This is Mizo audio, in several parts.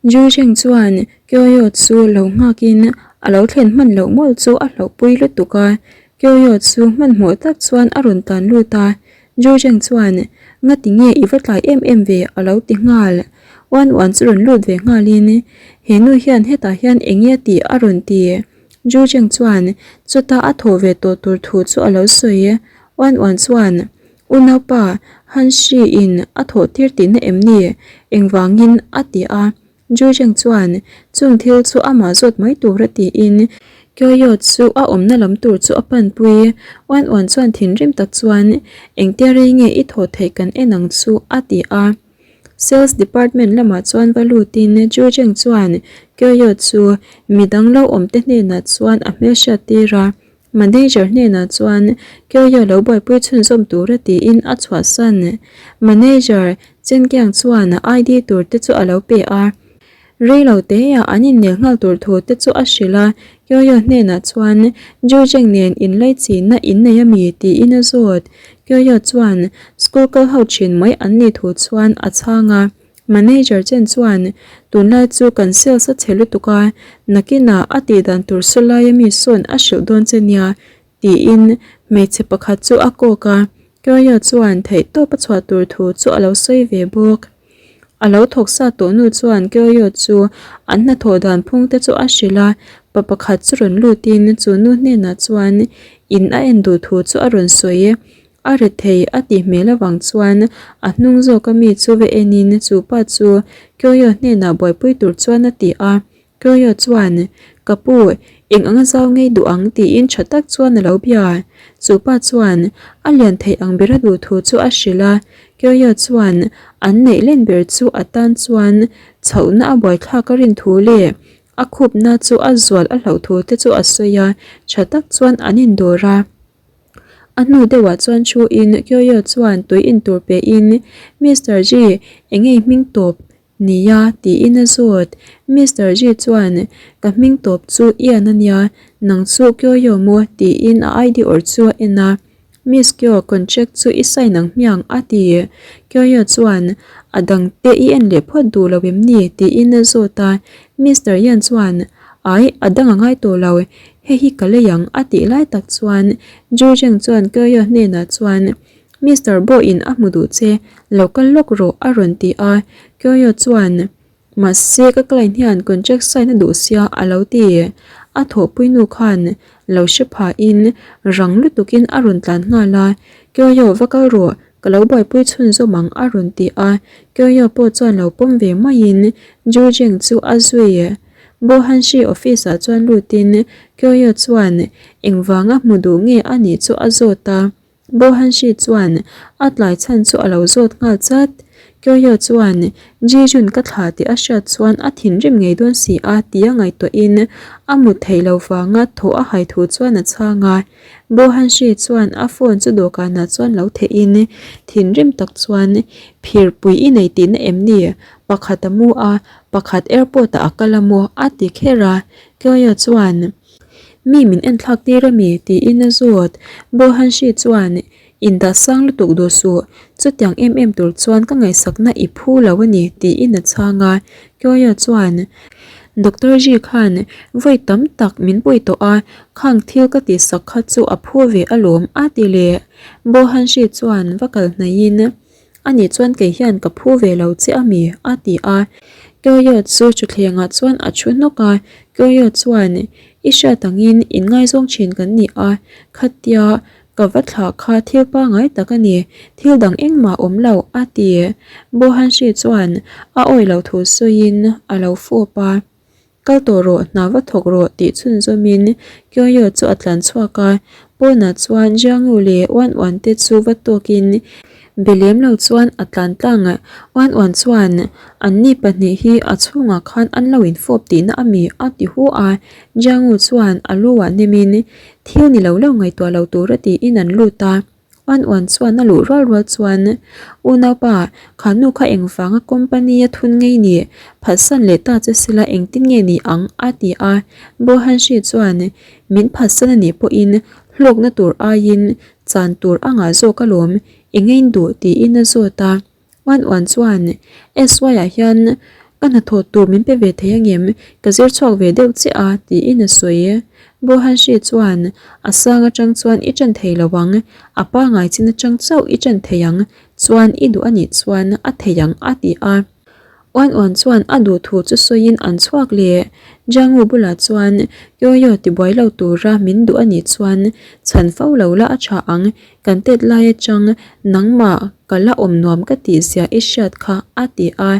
Zhu Zheng chuan Kyoyo chu lo nghakin a lo thlen hman loh mawlh chu a hlauhpui lutuk a, Kyoyo chu hmanhmawh tak chuan a rawn tlan lut a, Zhu Zheng chuan Ngati nge i va tlai em em ve a lo ti nghal. Uan Uan chu rawn lut ve nghalin He nu hian hetah hian eng nge tih a rawn ti. Zhu Zheng chuan chuta a thawh ve tawh tur thu chu a lo sawi. Uan Uan chuan Unaupa, Han Shi in a thawh tir tihna em ni? Engvangin? a ti a. Zhu Zheng chuan chung thil chu amah zawt mai tur a tiin Kyoyo chu a awmna lam tur chu a panpui. Uan Uan chuan thinrim tak chuan, Engtia rei nge i thawh theih kan en ang chu? a ti a. Sales department lamah chuan va lutin Zhu Zheng chuan Kyoyo chu midang lo awmte hnenah chuan a hmelhriat tir a. Manager hnenah chuan Kyoyo lo buaipui chhunzawm tura tiin a chhuahsan. Manager Chen Kiang chuan ID tur te chu a lo pe a. Rei lo teah an innel nghal tur thu te chu a hrilh a, Kyoyo hnenah chuan Zhu Zheng nen inlaichinna in nei ami tiin a zawt. Kyoyo chuan school kal ho thin mai an nih thu chuan a chhang a. Manager chen chuan, Tunlai chu kan sales a chhe lutuk a, nakinah a tih dan tur saw laia mi sawn a hrilh dawn che nia, tiin hmeichhe pakhat chu a kawk a. Kyoyo chuan theihtawp a chhuah tur thu chu a lo sawi ve bawk. A lo thawk sa tawh nu chuan Kyoyo chu an hnathawh dan phung te chu a hrilh a, pa pakhat chu rawn lutin chu nu hnenah chuan in a en duh thu chu a rawn sawi. A ri thei a tih hmel avang chuan a hnung zawka mi chu va enin chu pa chu Kyoyo hnenah buaipui tur chuan a ti a. Kyoyo chuan, Ka pu, eng anga zau ngei duh ang tiin tha tak chuan a lo bia. Chu pa chuan a lian theih ang bera duh thu chu a hrilh a. Kyoyo chuan an neih len ber chu a tan chuan chhohna a buaithlak a rin thu leh a khupna chu a zual a hlauh thu te chu a sawi a, tha tak chuan an indawr a. A hnu deuhah chuan thu in Kyoyo chuan tui in tur pe in Mister G eng nge hming tawp nia tiin a zawt. Mister G chuan ka hming tawp chu Ian a nia nang chu Kyoyo maw tiin a ID awrh chu a en a. Miss Kyo contract chu i sign ang hmiang a ti. Kyoyo chuan a dang te i en leh phawt duh lo em ni tiin a zawt a. Mister Ian chuan ai a dang a ngai tawh lo Hei hi ka lei ang a tih lai tak chuan Jurgen chuan Kyoyo hnenah chuan Mister Bo in a hmu duh che, lo kal lawk rawh a rawn ti a. Kyoyo chuan Mahse ka client hian contract sign a duh sia a lo ti. A thawhpui nu khan lo hre phahin rang lutukin a rawn tlan nghal a, Kyoyo va kal rawh, ka lo buaipui chhunzawm ang a rawn ti a. Kyoyo pawh chuan lo pawm ve maiin Jurgen chu a zui. Bohanshi office ah chuan lutin Kyoyo chuan engvanga hmu duh nge a nih chu a zawt a, Bohanshi chuan a tlai chhan chu a lo zawt nghal chat. Kyoyo chuan Jijun ka thla tih a hriat chuan a thinrim ngei dawn si a tia ngaihtuahin a mut theih lo vanga thaw a hai thu chuan a chhang a. Bohanshi chuan a phone chu dawhkanah chuan lo theihin thinrim tak chuan phirpui i nei tihna em ni? Pakhat a mu a, pakhat airport ah a kal a maw? a ti kher a, Kyoyo chuan, Mi min en thlak tir a mi? tiin a zawt. Bohanshi chuan, Indah sang lutuk duh suh, chutiang em em tur chuan ka ngaihsakna i phu lo a ni, tiin a chhang a. Kyoyo chuan, Doctor Ji khan vawi tam tak min pui tawh a, khang thil ka tihsak kha chu a phu ve alawm, a ti leh. Bohanshi chuan va kal hnaihin, Ani chuan kei hian ka phu ve lo che ami? a ti a. Kyoyo chu thutthlengah chuan a thu hnawk a, Kyoyo chuan, I hriat angin inngaizawng thin kan ni a, khatia ka va thlah kha thil pangai tak a ni, thil dang engmah awm lo, a ti. Bohanshi chuan a awi lo thu sawiin a lo fawp a. Kal tawh rawh, hna va thawk rawh tih chhunzawmin Kyoyo chu a tlan chhuak a, pawnah chuan Jiangnu leh Uan Uan te chu va tawkin be lem lo chuan a tlan tlang. Uan Uan chuan anni pahnih hi a chhungah khan an lo infawp tihna a mi a ti hu a, Jiangnu chuan a lu ah nemin thil ni lo lo ngaihtuah lo tura tiin an lut a. Uan uan chuan a luh rual rual chuan, Unaupa, kha nu kha engvanga company a thun ngei ni? Phatsan leh ta che sela engtin nge ni ang? a ti a. Bohanshi chuan, Min phatsan a nih pawhin hlawkna tur aiin chan tur a ngah zawk alawm, i ngei duh tiin a zawt a. Uan uan chuan, SY ah hian Ka hnathawh tur min pe ve thei angem? Ka zir chhuak ve deuh che a, tiin a sawi. Bo Hanshi chuan, A sang atang chuan i ṭan thei lo ang, a pangai chin atang chauh i ṭan thei ang, chuan i duh a nih chuan a thei ang, a ti a. Uan uan chuan a duh thu chu sawiin an chhuak leh. Jiangu bulah chuan, Yoyo tibuai lo tura min duh a nih chuan chhan fo lo la a tha ang, kan tet lai atang nangmah ka la awm nuam ka tih zia i hriat kha a ti a.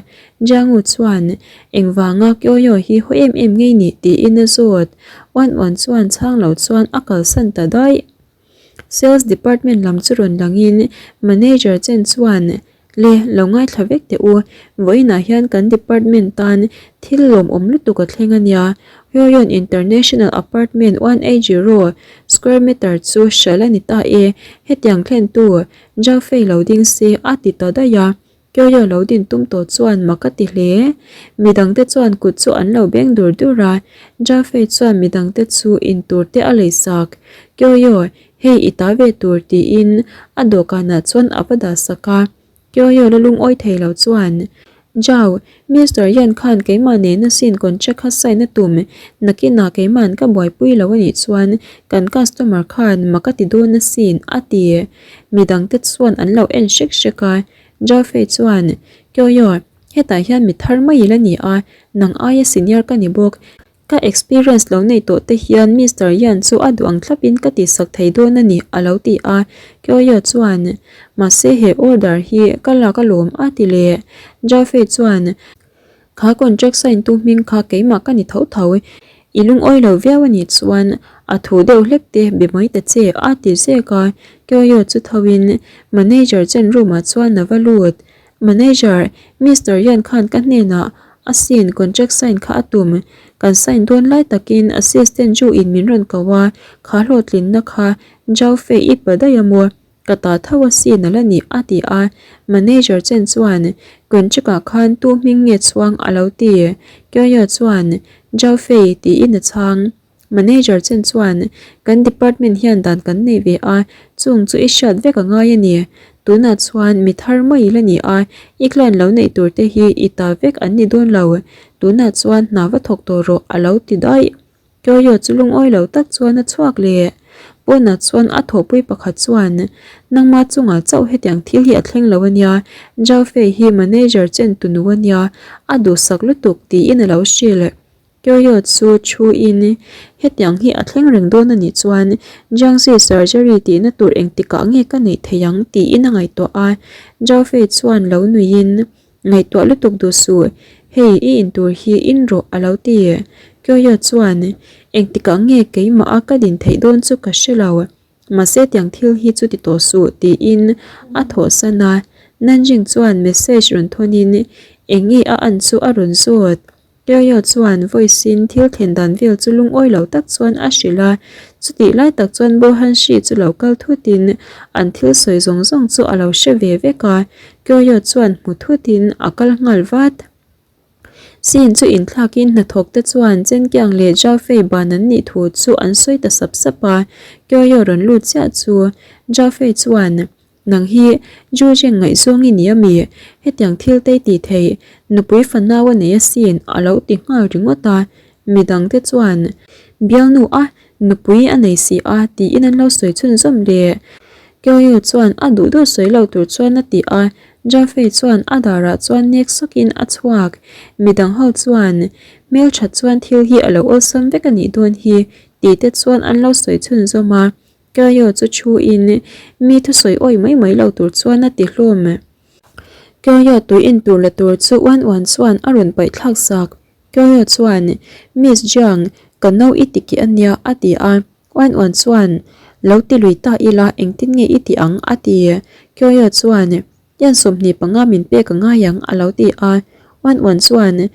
Jiangu chuan, Engvanga Yoyo hi haw em em ngei nih tiin a zawt. Uan uan chuan chhang lo chuan a kalsan ta daih. Sales department lam chu rawn langin manager chen chuan, Le, lo ngaithla vek teh u, vawiinah hian kan department tan thil lawmawm lutuk a thleng a nia. Hyoyeon International Apartment 180 square meter chu hralh a ni ta e, hetiang thlentu Zhao Fei lo ding se a ti ta daih a. Kyoyo lo din tum tawh chuan mak a ti hle. Midangte chuan kut chu an lo beng dur dur a, Jaffe chuan midangte chu in tur te a lei sak. Kyoyo, hei i ta ve tur tiin a dawhkanah chuan a va dah sak a. Kyoyo la lungawi thei lo chuan, Jao, Mister Yan khan keimah nena sin contract kha sign a tum, nakinah keima'n ka buaipui lo a nih chuan kan customer khan mak a ti dawn asin, a ti. Midangte chuan an lo en hrek hrek a, Jaffe chuan, Kyoyo, hetah hian mi thar mai ila ni a, nang aia senior ka ni bawk. Ka experience lo nei tawh te hian Mister Yan chu a duh ang thlapin ka tihsak thei dawn a ni, a lo ti a. Kyoyo chuan, Mahse he order hi ka lak alawm a ti leh. Jaffe chuan, Kha contract sign tu hming kha keimah ka ni tho tho. I lungawi lo viau a nih chuan a thu deuh hlek te be mai ta che a ti zek a, Kyoyo chu tho in manager chen room ah chuan a va lut. Manager, Mister Yan khan ka hnenah a sin contract sign kha a tum. Kan sign dawn lai takin assistant Ju in min rawn ko a, kha hlawhtlinna kha Zhao Fei i pa daih a maw? Ka ta tho a sin a la ni a ti a, manager chen chuan contract ah khan tu hming nge chhuang a lo ti. Kyoyo chuan Zhao Fei tiin a chhang. Manager chen chuan kan department hian dan kan nei ve a, chung chu i hriat vek a ngai a ni. Tunah chuan mi thar mai la ni a, i client lo neih tur te hi i ta vek an ni dawn lo. Tunah chuan hna va thawk tawh rawh a lo ti daih. Kyoyo chu lungawi lo tak chuan a chhuak leh. Pawnah chuan a thawhpui pakhat chuan, Nangma chungah chauh hetiang thil hi a thleng lo a nia, Zhao Fei hi manager chen tu nu a nia, a duhsak lutuk tiin a lo hrilh. Kyoyo chu thuin, Hetiang hi a thleng reng dawn a nih chuan Jiangxi surgery tihna tur engtikah nge ka neih theih ang tiin a ngaihtuah a. Zhao Fei chuan lo nuiin, Ngaihtuah lutuk duh suh, hei i in tur hi in rawh a lo ti. Kyoyo chuan, Engtikah nge keimah a ka din theih dawn chu ka hre lo, mahse tiang thil hi chu ti tawh suh tiin a thawhsan a. Nanjing chuan message rawn thawnin eng nge a an chu a rawn zawt. Kyoyo chuan voice-in thil thlen dan vel chu lungawi lo tak chuan a hrilh a, chutih lai tak chuan Bohanshi chu lo kal thutin an thil sawi zawng zawng chu a lo hre ve vek a, Kyoyo chuan hmu thutin a kal nghal vat. Scene chu inthlakin hnathawk te chuan Chenkiang leh Zhao Fei ban an nih thu chu an sawi ta sap sap a, Kyoyo rawn lut chiah chu Zhao Fei chuan Nang hi Jujeng ngaihzawng i ni ami? Hetiang thil te i tih theih, nupui fanau a nei asin a lo ti nghal ringawt a. Midangte chuan, Bialnu a, nupui a nei si a tiin an lo sawi chhunzawm leh. Kyoyo chuan a duh duh sawi lo tur chuan a ti a, Jaffe chuan a darah chuan nek sawkin a chhuak. Midang ho chuan, Hmelthat chuan thil hi a lo awlsam vek a nih dawn hi tih te chuan an lo sawi chhunzawm a. Kyoyo chu thu in mi thusawi awi mai mai lo tur chuan a ti hlawm. Kyoyo tui en tur la tur chu uan uan chuan a rawn paih thlak sak. Kyoyo chuan, Miss Jiang, ka no i ti kih a nia a ti a. Uan uan chuan, Lo ti lui ta ila engtin nge i ti ang a ti. Kyoyo chuan, Hian 25 min pek a ngai ang a lo ti a. Uan uan chuan,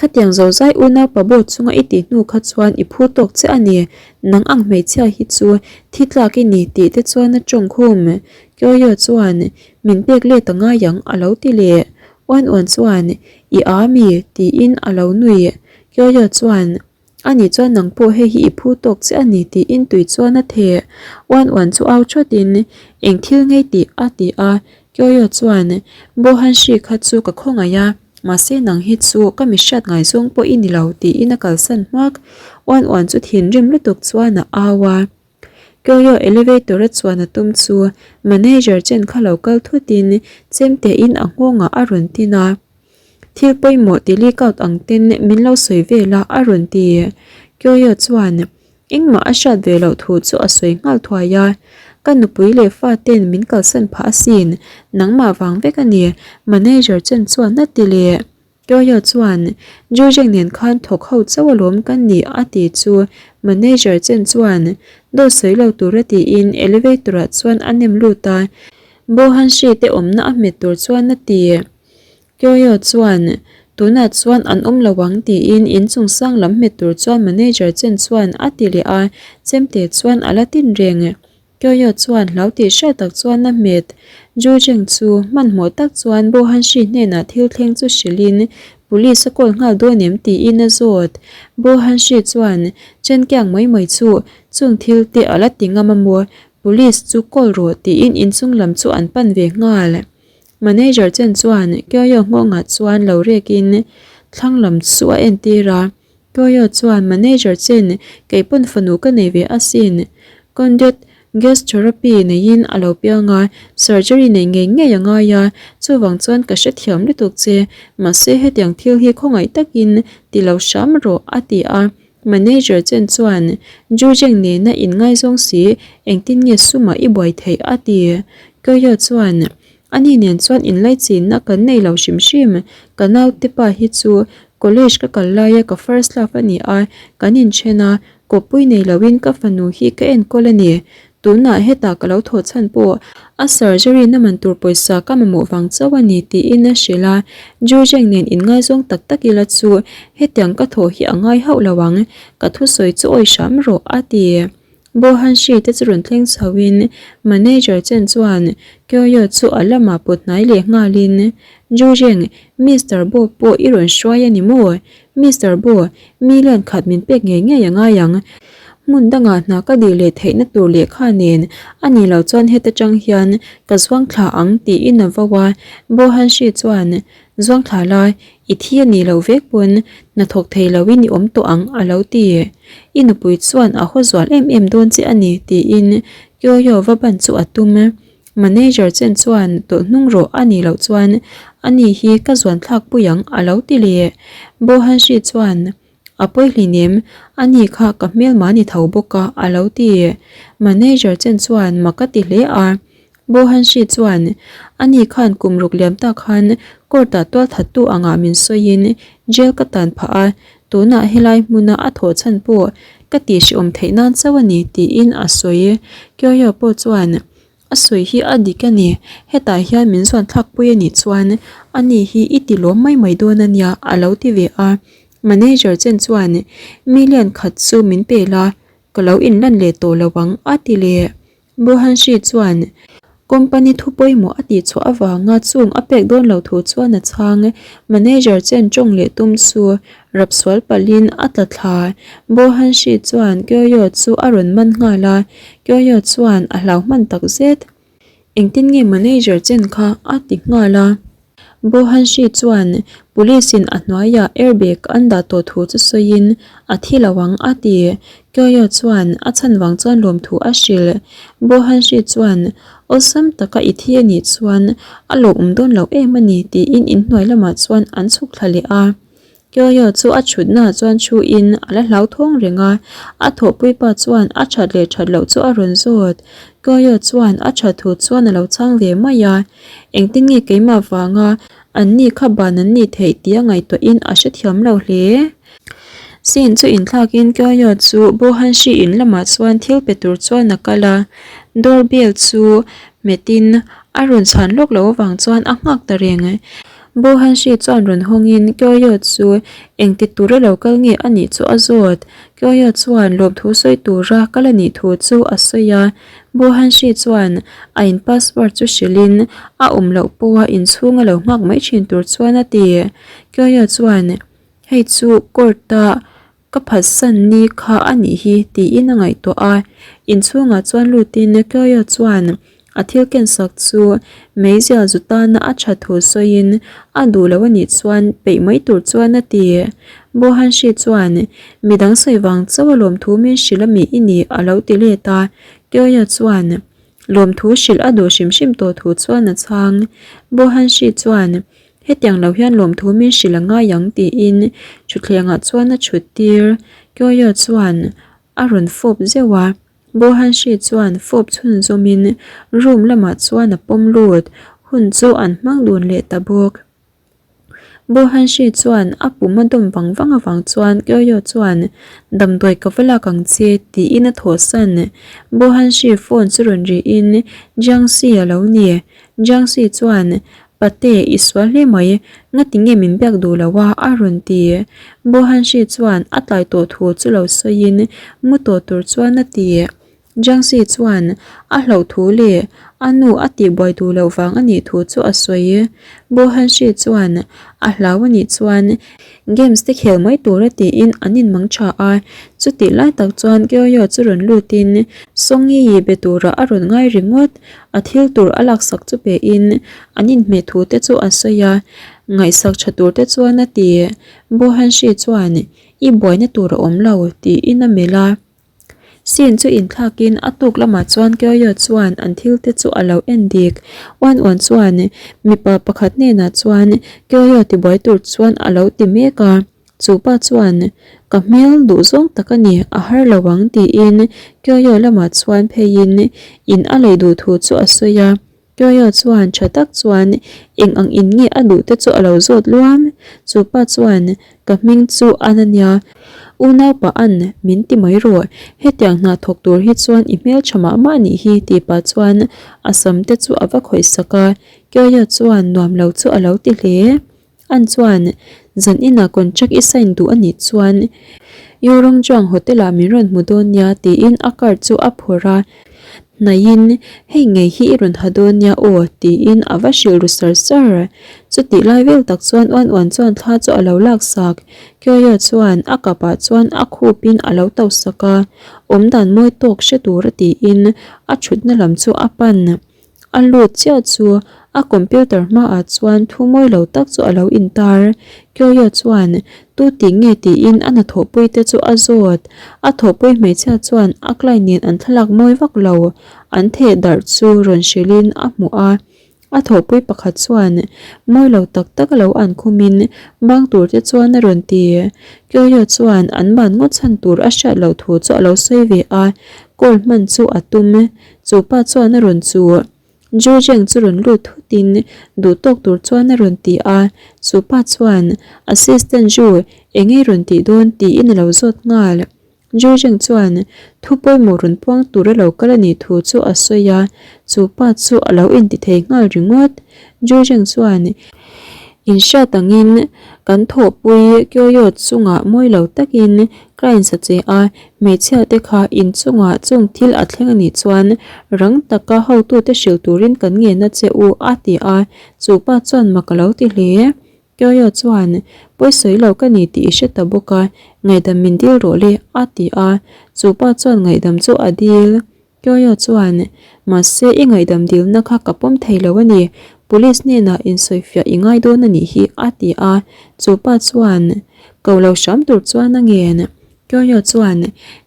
Khatiang zozai unaupa boat chunga i tih hnu kha chuan i phu tawk che a ni, nang ang hmeichhia hi chu thi tlak i ni tih te chuan a tawng khum. Kyoyo chuan, Min pek let a ngai ang a lo ti leh. Uan uan chuan, I â mi? tiin a lo nui. Kyoyo chuan, Ani chuan nang pawh hei hi i phu tawk che a ni tiin tui chuan a theh. Uan uan chu au thatin, Eng thil ngei tih? a ti a. Kyoyo chuan, Bohan hri kha chu ka khawngaih a, Mahse nang hi chu ka mi hriat ngaizawng pawh i ni lo tiin a kalsan hmak. Uan uan chu thinrim lutuk chuan a au a. Kyoyo elevator a chuan a tum chu manager chen kha lo kal thutin chemtein a nghawngah a rawn tin a. Thil pawimawh ti leak out ang ten min lo sawi vel a a rawn ti. Kyoyo chuan engmah a hriat ve loh thu chu a sawi nghal thuai a. Ka nupui leh fa ten min kalsan phah asin, nangmah vang vek a ni, manager chen chuan a ti leh. Kyoyo chuan Jujeng nen khan thawk ho chauh alawm kan ni a ti chu manager chen chuan dawt sawi lo tura tiin elevator ah chuan a nem lut a, Bohanshi te awmna a hmet tur chuan a ti. Kyoyo chuan, Tunah chuan an awm lo ang tiin inchung sang lam hmet tur chuan manager chen chuan a ti leh a, chemte chuan a la tin reng. Kyoyo chuan hlau tih hriat tak chuan a hmet. Ju Jing chu hmanhmawh tak chuan Bo Hanshi hnenah thil thleng chu hrilhin Police a call nghal dawn em tiin a zawt. Bo Hanshi chuan, Chen kiang mai mai chu chung thil te a la ti ngam a maw? Police chu call rawh tiin inchung lam chu an pan ve nghal. Manager chen chuan Kyoyo nghawngah chuan lo rekin thlang lam chu a entir a. Kyoyo chuan manager chen kei pawn fanu ka nei ve asin. Conduit gas therapy neiin a lo piang a, surgery nei ngei ngei a ngai a, chuvang chuan ka hrethiam lutuk che, mahse hetiang thil hi khawngaih takin ti lo hram rawh a ti a. Manager chen chuan Jujeng nena inngaizawng si engtin nge sumah i buai theih a ti. Kyoyo chuan Ani nen chuan inlaichinna kan nei lo hrim hrim, ka naute pa hi chu college ka kal laia ka first love a ni a, kan inthen a, kawppui nei loin ka fanu hi ka enkawl a ni. Tunah hetah ka lo thawh chhan pawh a surgery na man tur pawisa ka mamawh vang chauh a ni tiin a hrilh a, Jujeng nen inngaizawng tak tak ila chu hetiang ka thawh hi a ngai hauh lo ang, ka thusawi chu awi hram rawh a ti. Bohanshi te chu rawn thleng chho in manager chen chuan Kyoyo chu a lamah pawt hnai leh nghalin Jujeng, Mister Bo pawh i rawn hruai a ni maw? Mister Bo, million khat min pek ngei ngei a ngai ang. Hmun dangah hna ka dih leh theihna tur lehkha nen a nih loh chuan heta tang hian ka zuang thla ang tiin a vo a. Bo Hanshi chuan, Zuang thla la, i thi a nih loh vek pawn hna thawk thei loin i awm tawh ang a lo ti. I nupui chuan a haw zual em em dawn che a ni tiin Kyoyo va ban chu a tum. Manager chen chuan tawlh hnung rawh a nih loh chuan ani hi ka zuan thlak pui ang a lo ti leh. Bo Hanshi chuan a pawi hlinem ani kha ka hmelma ni tho bawk a a lo ti. Manager chen chuan mak a ti hle a. Bo Hanshi chuan ani khan kum ruk liam tak khan court ah tual thattu angah min sawiin jail ka tan phah a, tunah helai hmuna a thawh chhan pawh ka tihhrehawm theih nan chauh a ni tiin a sawi. Kyoyo pawh chuan A sawi hi a dik a ni, hetah hian min zuan thlakpui a nih chuan ani hi i ti lawm mai mai dawn a nia a lo ti ve a. Manager chen chuan million khat chu min pe la, ka lo inlan leh tawh lo ang a ti leh. Bohanshi chuan company thu pawimawh a tih chhuah avanga chung a pek dawn lo thu chuan a chhang. Manager chen tawng leh tum chu rap sual palhin a tla thla. Bohanshi chuan Kyoyo chu a rawn man nghal a, Kyoyo chuan a hlau hman tak zet. Engtin nge manager chen kha a ti nghal a. Bohanshi chuan police in a hnuaiah airbag an dah tawh thu chu sawiin a thi lo ang a ti. Kyoyo chuan a chhan vang chuan lawmthu a hrilh. Bohanshi chuan awlsam taka i thi a nih chuan a lawmawm dawn lo em a ni tiin inhnuai lamah chuan an chhuk thla leh a. Kyoyo chu a chhutnaah chuan thuin a la hlauthawng reng a, a thawhpui pa chuan a that leh that loh chu a rawn zawt. Kyoyo chuan a that thu chuan a lo chhang ve mai a, engtin nge keimah vanga an ni kha ban an nih theih tia ngaihtuahin a hrethiam lo hle. Scene chu inthlakin Kyoyo chu Bohanshi in lamah chuan thil pe tur chuan a kal a, door bell chu hmetin a rawn chhan lawk loh avang chuan a nghak ta reng. Bohanshi chuan rawn hawngin Kyoyo chu engti tura lo kal nge a nih chu a zawt. Kyoyo chuan lawmthu sawi tura kal a nih thu chu a sawi a. Bohanshi chuan a in passport chu hrilhin a awm loh pawha inchhung a lo nghak mai thin tur chuan a ti. Kyoyo chuan hei chu court a Ka phatsan ni kha a nih hi tiin a ngaihtuah a, inchhungah chuan lutin Kyoyo chuan A thil kensak chu meizial zu tana a tha thu sawiin a duh lo a nih chuan peih mai tur chuan a ti. Bohanshi chuan midang sawi vang chauh a lawmthu min hrilh a mi i ni a lo ti let a. Kyoya chuan lawmthu hrilh a duh hrim hrim tawh thu chuan a chhang. Bohanshi chuan hetiang lo hian lawmthu min hrilh a ngai ang tiin thutthlengah chuan a thut tir. Kyoya chuan a rawn fawp zeuh a. Bohanshi chuan fawp chhunzawmin room lamah chuan a pawm lut, hun chu an hmang dun leh ta bawk. Bohanshi chuan a pum a dawm vang vang avang chuan Kyoyo chuan damdawi ka va lak ang che tiin a thawhsan. Bohanshi phone chu rawn rihin Jiangxi a lo ni. Jiangxi chuan Pate, i sual hle mai, ngati nge min biak duh lo a? a rawn ti. Bohanshi chuan a tlai tawh thu chu lo sawiin mu tawh tur chuan a ti. Jiangxi chuan a hlauh thu leh a nu a tihbuai duh loh vang a nih thu chu a sawi. Bohanshi chuan a hlau a nih chuan games te khel mai tura tiin an inmang tha a. Chutih lai tak chuan Kyoyo chu rawn lutin Songyi be turah a rawn ngai ringawt. A thil tur a laksak chu pe in an inhmeh thu te chu a sawi a, ngaihsak tha tur te chuan a ti. Bohanshi chuan i buaina tur a awm lo tiin a melh a. Scene chu inthlak in a tuk lamah chuan Kyoyo chuan an thil te chu a lo en dik. Uan uan chuan mipa pakhat hnenah chuan Kyoyo tibuai tur chuan a lo ti mek a. Chu pa chuan, Ka hmel duh zawng tak a ni, a har lo ang tiin Kyoyo lamah chuan pheiin in a lei duh thu chu a sawi a. Kyoyo chuan tha tak chuan eng ang in nge a duh te chu a lo zawt luam. Chu pa chuan, Ka hming chu An a nia, unaupa An min ti mai rawh, hetiang hna thawk tur hi chuan i hmel tha mah mah nih hi tih pah chuan a sam te chu a va khawih sak a. Kyoyo chuan nuam lo chu a lo ti hle. An chuan, Zan inah contract i sign duh a nih chuan Yorongchuang hotel ah min rawn hmu dawn nia tiin a card chu a phawrh a, hnaihin hei ngei hi i rawn ha dawn nia aw tiin a va hrilh ru sar sar. Chutih lai vel tak chuan uan uan chuan thla chu a lo laksak. Kyoyo chuan a kapah chuan a khupin a lo to sak a, awmdan mawi tawk hre tura tiin a thutna lam chu a pan. A lut chiah chu a computer hmaah chuan thu mawi lo tak chu a lo intar. Kyoyo chuan tu tih nge tiin a hnathawhpui te chu a zawt. A thawhpui hmeichhia chuan a client nen an thlalak mawi vak lo. An theh darh chu rawn hrilhin a hmuh a. A thawhpui pakhat chuan mawi lo tak tak a lo an khumin bang tur te chuan a rawn ti. Kyoyo chuan an ban ngawt chhan tur a hriat loh thu chu a lo sawi ve a. Call hman chu a tum. Chu pa chuan a rawn chu Ju Jeng chu rawn lut thutin duh tawk tur chuan a rawn ti a, chu pa chuan Assistant Ju eng ei rawn tih dawn tiin a lo zawt nghal. Ju Jeng chuan thu pawimawh rawn puang tur a lo kal a nih thu chu a sawi a, chu pa chu a lo inti thei nghal ringawt. Ju Jeng chuan Inhriat angin kan thawhpui Kyoyo chungah mawi lo takin client sa che a, Hmeichhia te kha inchungah chung thil a thleng a nih chuan rang taka hotute hrilh turin kan ngen a che u a ti a, chu pa chuan mak a lo ti hle. Kyoyo chuan, Pawisawi lo ka ni tih i hre ta bawk a, ngaihdam min dil rawh le a ti a, chu pa chuan ngaihdam chu a dil. Kyoyo chuan, Mahse i ngaihdam dilna kha ka pawm thei lo a ni, police hnenah insawifiah i ngai dawn a nih hi a ti a, chu pa chuan ko lo hram tur chuan a ngen. Kyoyo chuan,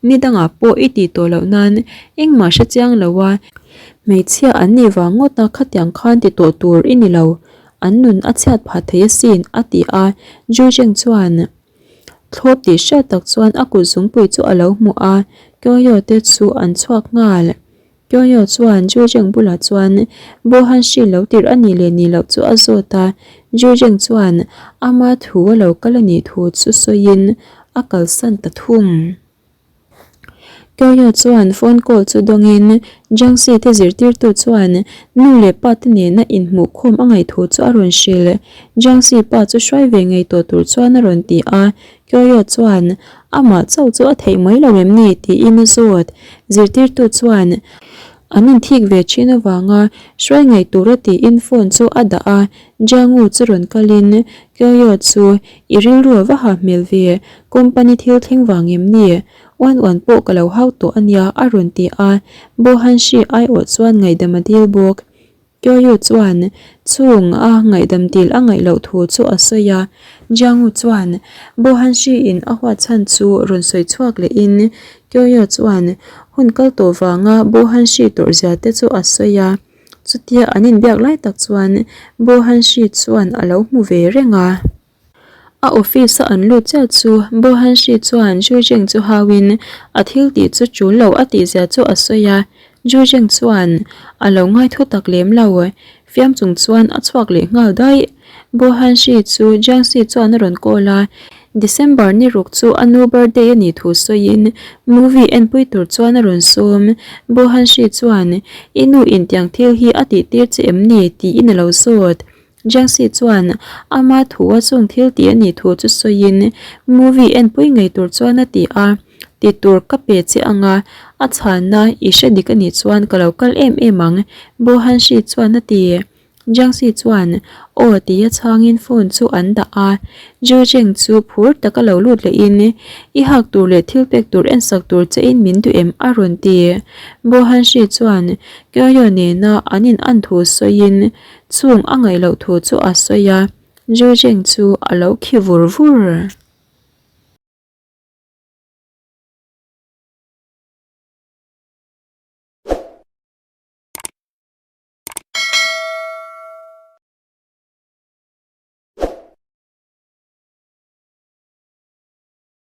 Ni dangah pawh i tih tawh loh nan engmah hre chiang lo a, hmeichhia an nih vang ngawt a khatiang khan ti tawh tur i ni lo, an nun a chhiat phah thei asin a ti a, Jujeng chuan, Thlawp tih hriat tak chuan a kut zungpui chu a lo hmu a, Kyoyo te chu an chhuak nghal. Kyoyo chuan Jujeng bulah chuan Bohanshi lo tirh a nih leh nih loh chu a zawt a, Jujeng chuan ama thu a lo kal a nih thu chu sawiin a kalsan ta thung. Kyoyo chuan phone call chu dawngin Jiangxi te zirtirtu chuan nu leh pa te nena inhmuhkhawm a ngaih thu chu a rawn hrilh. Jiangxi pa chu hruai ve ngei tawh tur chuan a rawn ti a, Kyoyo chuan amah chauh chu a theih mai lo em ni tiin a zawt. Zirtirtu chuan. An inthik ve thin avanga hruai ngaih tura tiin phone chu a dah a, Jiangu chu rawn kalin Kyoyo chu i rilru a va ha hmel ve, company thil thleng vang em ni? Uan uan pawh ka lo hau tawh a nia a rawn ti a, Bo Hanshi aiawh chuan ngaihdam a dil bawk. Kyoyu chuan chung a ngaihdam dil a ngaih loh thu chu a sawi a, Jiangu chuan Bo Hanshi in a huat chhan chu rawn sawi chhuak leh in Kyoyu chuan hun kal tawh vanga Bo Hanshi tawrh zia te chu a sawi a, chutia an inbiak lai tak chuan Bo Hanshi chuan a lo hmu ve reng a. A office a an lut chiah chu Bo Hanshi chuan Zhu Jing chu hauin a thil tih chu tul lo a tih zia chu a sawi a, Zhu Jing chuan a lo ngai thu tak lem lo. Fiam chung chuan a chhuak leh nghal daih. Bo Hanshi chu Jiangxi chuan a rawn call a, December ni ruk chu a nu birthday a nih thu sawiin movie enpui tur chuan a rawn sawm. Bo Hanshi chuan I nu in tiang thil hi a tih tir che em ni? tiin a lo zawt. Jiangxi chuan ama thu a chung thil tih a nih thu chu sawiin movie enpui ngei tur chuan a ti a, Ti tur ka pe che anga a chhanna i hre dik a nih chuan ka lo kal em em ang, Bo Hanshi chuan a ti. Jiangxi chuan aw tia chhangin phone chu an dah a, Zhu Zheng chu phur taka lo lut lehin I hak tur leh thil pek tur ensak tur chein min duh em a rawn ti. Bo Hanshi chuan Kyoyo nena an in an thu sawiin Chung a ngaih loh thu chu a sawi a, Zhu Zheng chu a lo khi vur vur.